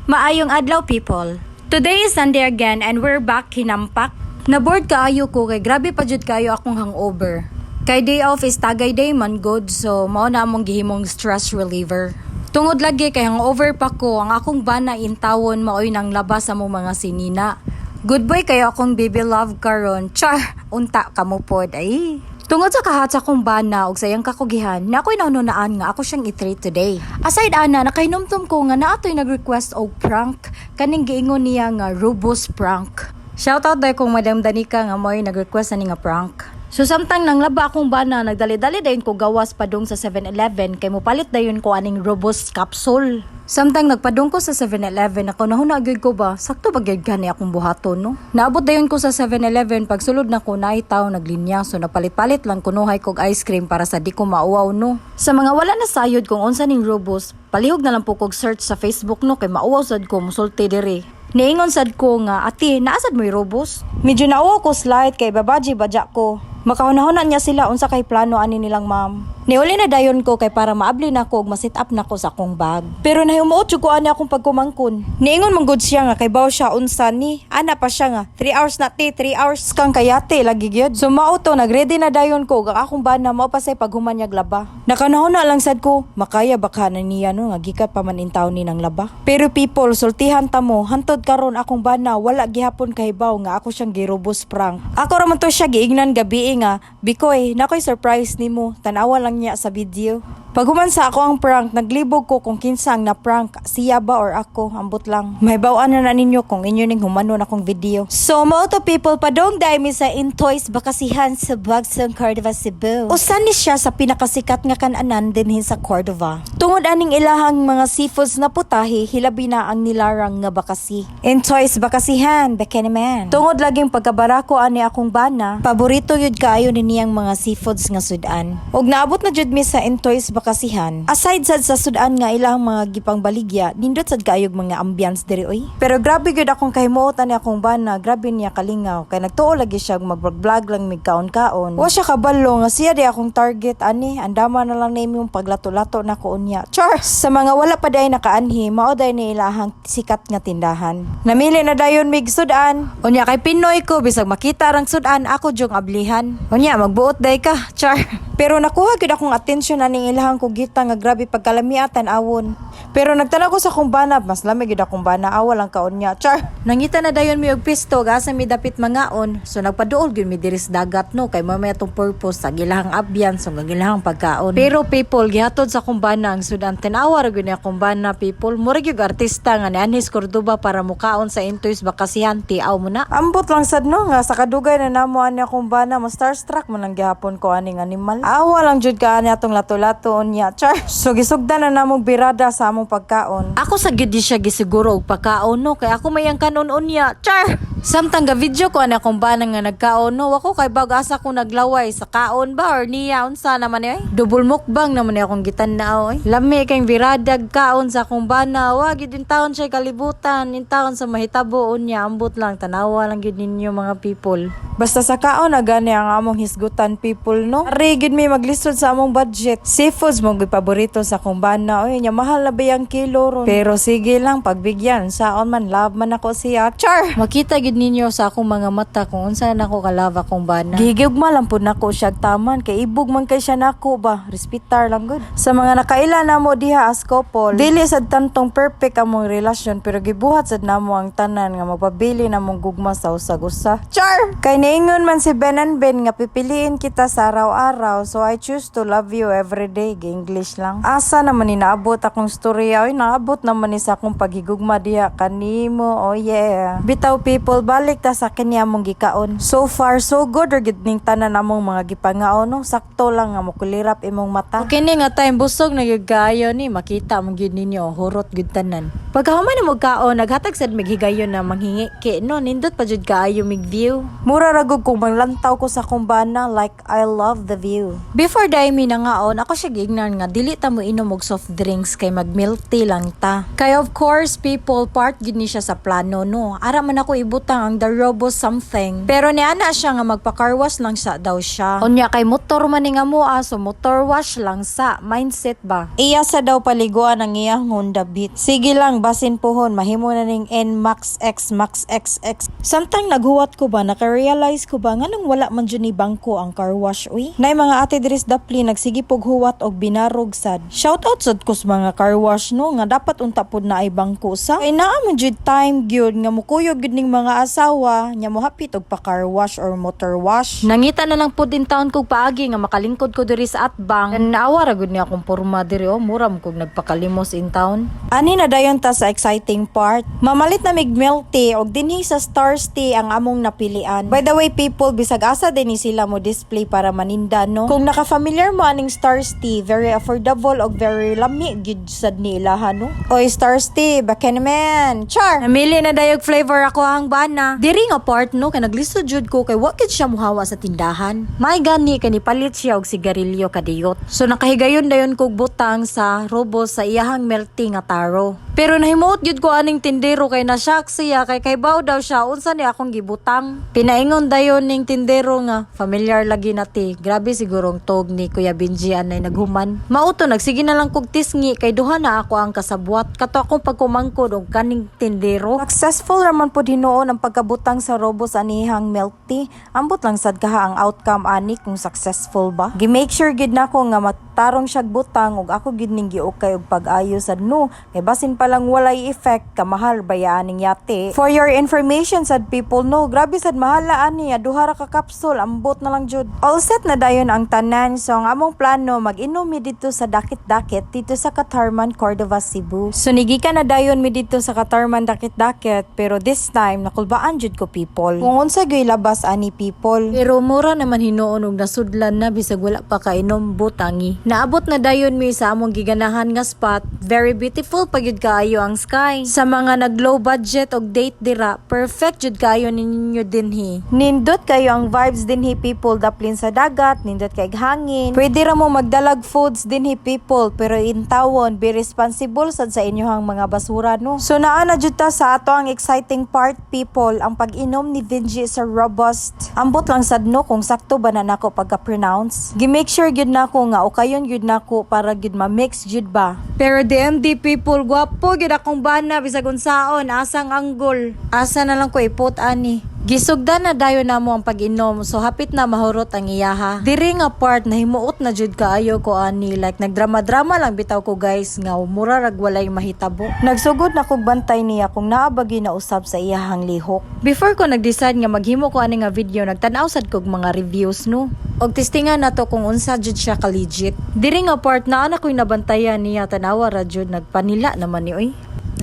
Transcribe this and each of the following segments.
Maayong adlaw, people. Today is Sunday again and we're back hinampak. Na-bored kaayo ko kay grabe pa jud kaayo akong hangover. Kay day off is tagay day man good, so mao na among gihimong stress reliever. Tungod lagi kay hangover pa ko, ang akong bana intawon maoy nang labas sa among mga sinina. Good boy kayo akong baby love karon. Char, unta kamo pod ay. Tungod sa kahat sa akong bana ug sayang kakugihan, na ako'y naununaan nga ako siyang i-treat today. Aside ana, nakahinumtum ko nga naatoy nag-request og prank kaning giingon niya nga Rubos prank. Shoutout dahil kong Madam Danica nga mo'y nag-request ani nga prank. So samtang nang laba akong bana, nagdali-dali dayon ko gawas padung sa 7-Eleven kay mopalit dayon ko aning Robust capsule. Samtang nagpadung ko sa 7-Eleven, ako nahuna gyud ko ba, sakto ba gyud gani akong buhaton, no? Naabot dayon ko sa 7-Eleven, pagsulod na ko naay tawo naglinya, so napalit-palit lang kunuhay kog ice cream para sa di ko mauwaw, no. Sa mga wala na sayod kung unsa ning Robust, palihog na lang po kog search sa Facebook, no, kay mauwaw sad ko musulti diri. Niingon sad ko nga, "Ate, naasad mo'y Robust?" Medyo nauwaw ko slight kay babaji badya ko. Makahuna-huna niya sila unsa kay plano ani nilang ma'am. Niuli na dayon ko kay para maabli na ko ug ma-set up na ko sa akong bag. Pero nahimuot jud ko ani akong pagkumangkon. Niingon man gud siya nga kay baw siya unsa ni. Ana pa siya nga 3 hours na te, 3 hours kang kayate lagi gyud. So mao to, nagready na dayon ko ug ang akong bana mao pa say paghuman niyag laba. Nakanahuna lang sad ko, makaya ba ka na niya no nga gikat pa man intaw ni nang laba. Pero people, sultihan ta mo, hantod karon akong bana wala gihapon kahibaw nga ako siyang girubos prank. Ako ra man to siya giingnan gabi nga, "Bikoy, nakoy surprise nimo, tanawa lang niya sa video." Paghuman sa ako ang prank, naglibog ko kung kinsa ang na-prank, siya ba or ako, ambot lang. Mahibaw-an na na ninyo kung inyo ning humanon akong video. So, mao to, people, padong dahil mi sa Intoy's Bakasihan sa Bagsong, Cordova, Cebu. Usa ni siya sa pinakasikat nga kananan dinhi sa Cordova. Tungod aning ilahang mga seafoods na putahe, hilabi na ang nilarang nga bakasi. Intoy's Bakasihan, man. Tungod laging pagkabarako ani akong bana, paborito yun kaayo ni niyang mga seafoods nga sudan. Og naabot na jud mi sa Intoy's Bakasihan. Aside sad sa sudan nga ilang mga gipangbaligya, nindot sad kaayog mga ambience diri oy. Pero grabe gyud akong kahimuot ani akong bana, grabe niya kalingaw kay nagtuo lagi siya mag-vlog lang mig kaon-kaon. Wa siya kabalo nga siya di akong target ani, andama na lang name yung paglato-lato na ko unya. Char! Sa mga wala pa day nakaanhi, mao day ni ilahang sikat nga tindahan. Namili na dayon mig sudan. Unya kay Pinoy ko, bisag makita rang sudan, ako jung ablihan. Unya magbuot day ka. Char. Pero nakuha gyud akong atensyon aning ilahang kugita nga grabe pagkalamiatan awon. Pero nagtanaw ko sa akong bana, mas lami gyud akong bana, awa lang kaon niya. Char. Nangita na dayon mi og pisto asa mi dapit mangaon. So nagpaduol gyud mi diri sa dagat no kay mao may atong purpose sa gilahang ambience ug ang ilahang pagkaon. Pero people, gihatod sa akong bana ang sudan. Tanawa ra gyud ni akong bana, people. Mura gyud artista nga nianhis Cordoba para mukaon sa Intoy's Bakasihan, tiaw mo na. Ambot lang sad no nga sa kadugay na namo ani akong bana, mas starstruck man lang gihapon ko aning animal. Awa lang jud ka ani atong lato-lato unya. Char. So gisugdan na namong birada sa among pagkaon. Ako sa gyud di siya gisiguro og pagkaon no kay ako may ang kanon unya. Char. Samtang ga video ko ani akong bana nga nagkaon no, wako kay bag asa ko naglaway sa kaon ba or niya, unsa naman eh. Double mukbang naman ni akong gitan-aw eh. Lami kay biradag kaon sa akong bana, wa gyud in taon siya kalibutan, in taon sa mahitabo unya, ambot lang, tanawa lang gyud ninyo, mga people. Basta sa kaon na gani ang among hisgutan, people, no. Ari gyud mi maglisod sa among budget. Seafoods mo gyud paborito sa akong bana. Oy, nya mahal na ba yung kilo ron? Pero sige lang, pagbigyan saon man, love man ako siya. Char. Makita gyud ninyo sa akong mga mata kung unsa na ako ka-love akong bana. Gigugma lang pud nako siya taman kay ibog man kay siya nako ba. Respetar lang gud. Sa mga nakaila namo diha as couple, dili sad tantong perfect among relasyon pero gibuhat sad namo ang tanan nga magpabili namong gugma sa usag usa. Char! Kay niingon man si Ben and Ben nga pipiliin kita sa araw-araw, so I choose to love you every day. English lang. Asa naman ni naabot akong storya? Oy, naabot naman ni sa akong paghigugma diha kanimo. Oh yeah. Bitaw people, balik ta sa kanya among gikaon. So far so good or gid ning tanan among mga gipangaon no. Sakto lang nga mokulirap imong mata. Okay ni nga time, busog na gyud kaayo ni, makita mo gyud ninyo hurot gyud tanan. Pagkahuman na kaon, naghatag sad mig higayon na manghingi ki no, nindot pa jud kaayo mig view. Mura ra gud kung manglantaw ko sa akong bana, like I love the view. Before dai mi nangaon, ako siya giingnan nga dili ta mo inom og soft drinks kay mag milk tea lang ta. Kay of course people, part gid ni siya sa plano no. Ara man ako ibutang. gibutang ang the robo something. Pero niana siya nga magpa-car wash lang siya daw siya. Unya kay motor man ni nga mua, so motor wash lang sa mindset ba. Iya sa daw paliguan ang iyang Honda Beat. Sige lang, basin pohon mahimo na ning N Max X Max XX. Samtang naghuwat ko ba, naka-realize ko ba nganong wala man jud ni bangko ang car wash, uy. Nay mga ate diri sa dapli nagsige pog huwat og binarog sad. Shout out sad ko sa mga car wash, no, nga dapat unta pod na ay bangko sa. Kay naa man jud time gyud nga mukuyog gyud ning mga asawa nya mohapit og pa car wash or motor wash. Nangita na lang pud in town kog paagi nga makalingkod ko diri sa atbang. Naawa ra gud ni akong porma diri, oh, mura mo kog nagpakalimos in town. Ani na dayon ta sa exciting part. Mamalit na mig milk tea og dinhi sa Stars Tea ang among napilian. By the way, people, bisag asa din ni sila mo display para maninda, no. Kung naka-familiar mo aning Stars Tea, very affordable og very lami gyud sad nila ha, no. Oy, Stars Tea, baka naman. Char. Namili na dayog flavor ako ang bana. Diri nga part, no, kay naglisod jud ko kay wa gid siya muhawa sa tindahan. May gani kay nipalit siya og sigarilyo kadiyot. So nakahigayon dayon kog butang sa robo sa iyahang milk tea nga taro. Pero nahimuot gyud ko aning tindero kay na-shock siya kay kaybaw daw siya unsa ni akong gibutang. Pinaingon dayon ning tindero nga familiar lagi na ti. Grabe sigurong tog ni Kuya Benji anay naghuman. Mao to, nagsige na lang kog tisngi kay duha na ako ang kasabwat. Kato akong pagkumangkod og kaning tindero. Successful raman pod hinuon ang pagkabutang sa robo sa anihang milk tea. Ambot lang sad kaha ang outcome ani kung successful ba. Gi-make sure gid nako nga matarong siyag butang ug ako gid ning giukay og pag-ayo sad, no. Kay basin pa lang walay effect, kamahal baya aning yate. For your information sad, people, no, grabe sad mahala ani, duha ra ka capsule, ambot na lang jud. All set na dayon ang tanan, so ang among plano, mag-inom mi dito sa Dakit-Dakit dito sa Catarman, Cordova, Cebu. So nigikan na dayon mi dito sa Catarman Dakit-Dakit, pero this time nakulbaan jud ko, people. Kung unsa gyud labas ani, people. Pero mura naman hinuon og nasudlan na bisag wala pa kainom butangi. Naabot na dayon mi sa among giganahan nga spot. Very beautiful pa gyud kaayo ang sky. Sa mga nag low budget og date dira, perfect jud kaayo ninyo dinhi. Nindot kayo ang vibes dinhi, people, daplin sa dagat, nindot kay hangin. Pwede ra mo magdalag foods dinhi, people, pero intawon be responsible sad sa inyohang mga basura, no. So naa na jud ta sa ato ang exciting part, people, ang pag-inom ni Vinji sa Robust. Ambot lang sad, no, kung sakto ba na nako pagka-pronounce. Gi-make sure gyud nako nga okayon gyud nako para gyud ma-mix jud ba. Pero DMD, people, gwapo gyud akong bana bisag unsaon, asang anggol. Asa na lang ko iput ani. Gisugdan na dayon namo ang pag-inom, so hapit na mahurot ang iyaha. Diri nga part, nahimuot na jud kaayo ko ani, like nagdrama-drama lang bitaw ko, guys, nga mura rag walay mahitabo. Nagsugod na kog bantay niya kung naa ba na usab sa iyahang lihok. Before ko nag-decide nga maghimo ko ani nga video, nagtan-aw sad kog mga reviews, no. Og testingan nato kung unsa jud siya ka legit. Diri nga part, naa na ko'y nabantayan niya, tanawa ra jud, nagpanila naman ni oy.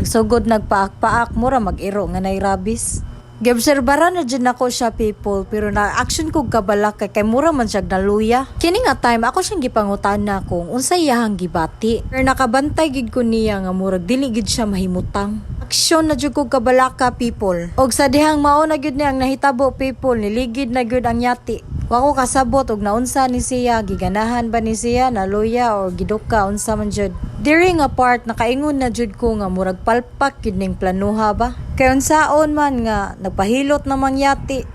Nagsugod nagpaak-paak, mura mag-iro nga nay rabis. Giobserbaran na jud nako siya, people, pero na action kog kabalak kay mura man siya naluya. Kini nga time, ako siyang gipangutana kung unsay iyahang gibati. Pero nakabantay gid ko niya nga murag dili gid siya mahimutang. Aksyon na jud kog kabalaka, people. Og sa dihang mao na gyud ni ang nahitabo, people, niligid na gyud ang yati. Wa ko kasabot og naunsa ni siya, giganahan ba ni siya, naluya or giduka, unsa man jud. During nga part, nakaingon na jud ko nga murag palpak gyud ning planuha ba. Kay unsaon man nga nagpahilot namang yati.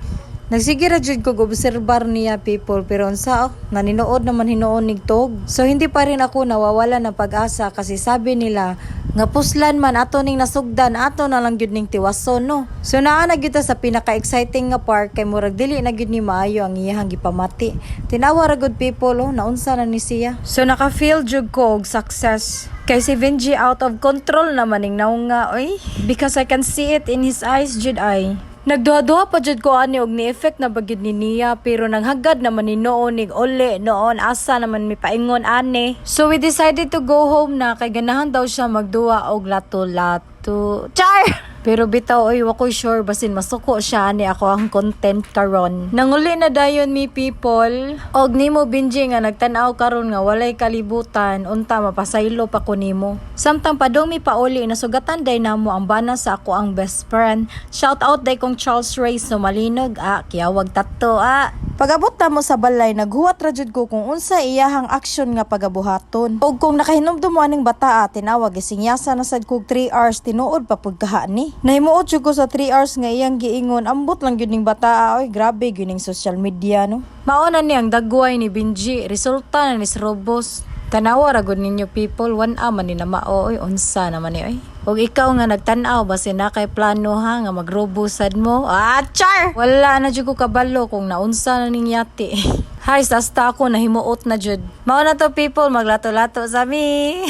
Nagsige ra jud kog obserbar niya, people, pero unsa, oh, naninood naman hinuon nig tog. So hindi pa rin ako nawawala ng pag-asa kasi sabi nila nga puslan man ato ning nasugdan, ato na lang gyud ning tiwason, no. So naa na gyud ta sa pinaka-exciting nga part kay murag dili na gyud ni maayo ang iyahang gipamati. Tinawa ra gud, people, oh, naunsa na ni siya. So naka-feel jud ko og success. Kay si Benji out of control naman ning naunga oy, because I can see it in his eyes jud ay. Nagduha-duha pa jud ko ani og ni-effect na ba gyud ni niya, pero nanghagad naman ni noon nig uli noon, asa naman mi paingon ani. So we decided to go home na kay ganahan daw siya magduwa og lato-lato. Char! Pero bitaw oy, wa ko'y sure basin masuko siya ani ako ang content karon. Nanguli na dayon mi, people. Og nimo, Benji, nga nagtan-aw karon nga walay kalibutan, unta mapasaylo pa ko nimo. Samtang padong mi pauli, nasugatan day namo ang bana sa ako ang best friend. Shout out day kong Charles Ray Sumalinog, ah, kiyawag tato ah. Pag-abot namo sa balay, naghuwat ra jud ko kung unsa iyahang aksyon nga pagabuhaton. Og kung nakahinumdum mo aning bata, tinawa gisingyasa na sad kog 3 hours, tinuod pa pud kaha ni. Nahimuot jud ko sa 3 hours nga iyang giingon, ambot lang gyud ning bata, oy, grabe gyud ning social media, no. Mao na ni ang dagway ni Benji, resulta na ni sa robos. Tanawa ra gud ninyo, people, one man ni na mao, oy, unsa naman ni oy. Og ikaw nga nagtan-aw, basin na kay plano ha nga magrobo sad mo. Ah, char! Wala na jud ko kabalo kung naunsa na ning yati. Hay, hasta ako nahimuot na jud. Mao na to, people, maglato-lato sa mi.